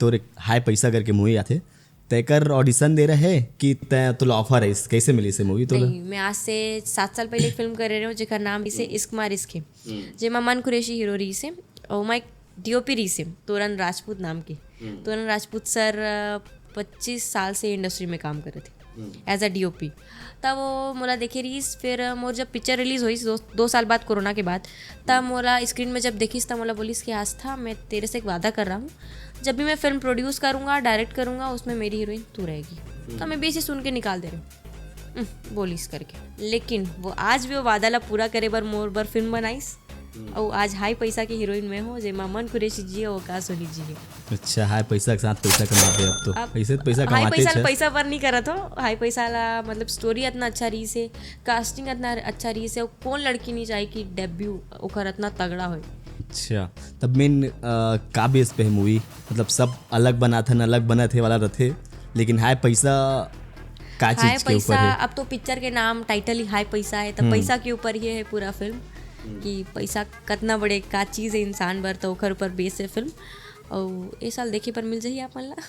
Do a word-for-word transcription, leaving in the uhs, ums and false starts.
तोर एक हाय पैसा करके मूवी आथे, तेकर ऑडिशन दे रहे कि तै, तोला ऑफर है, कैसे मिली से मूवी तोला? नहीं, मैं आज से सात साल पहले एक फिल्म करे रहे हूँ जेकर नाम इसे इश्क मार इश्क है, जेमा अमन कुरैशी हीरो रहिसे और ओमा एक डीओपी रहिसे तोरन राजपूत नाम के। तोरन राजपूत सर पच्चीस साल से इंडस्ट्री में काम करे थे एज अ डीओपी। तब वो मोला देखे रहिस, फिर मोर जब पिक्चर रिलीज होइस दो, दो साल बाद कोरोना के बाद, तब मोला स्क्रीन में जब देखिस तब मोला बोलिस कि आस्था, मैं तेरे से एक वादा कर रहा हूँ, जब भी मैं फिल्म प्रोड्यूस करूँगा, डायरेक्ट करूँगा, उसमें मेरी हीरोइन तू रहेगी। तो मैं भी इसे सुन के निकाल दे रही हूँ, "उम, बोलिस" करके। लेकिन वो आज भी वो वादा ला पूरा करे बर मोर बर फिल्म बनाइस। और आज हाई पैसा की हीरोइन मैं हूँ, जेमा अमन कुरैशी जी है, वो का सोनी जी है। अच्छा, हाय पैसा के साथ पैसा कमाते अब तो। अब ऐसे तो पैसा हाई कमाते पैसा छे। पैसा पर नहीं करत हो, हाई पैसा ला मतलब स्टोरी इतना अच्छा रहिसे, कास्टिंग इतना अच्छा रहिसे, कौन लड़की नहीं चाहे कि डेब्यू ओकर इतना तगड़ा होए। अच्छा, तब मेन का बेस पे है मूवी? मतलब सब अलग बनाथन, अलग बनत हे वाला रथे, लेकिन हाय पैसा का हाय चीज के ऊपर पैसा, है? अब तो पिक्चर के नाम टाइटल ही हाय पैसा है, तो पैसा के ऊपर ये है पूरा फिल्म कि पैसा कितना बड़े का चीज़ है इंसान बर, तो ओकर ऊपर बेस है फिल्म। और ये साल देखे पर मिल जाइए आप मन ला।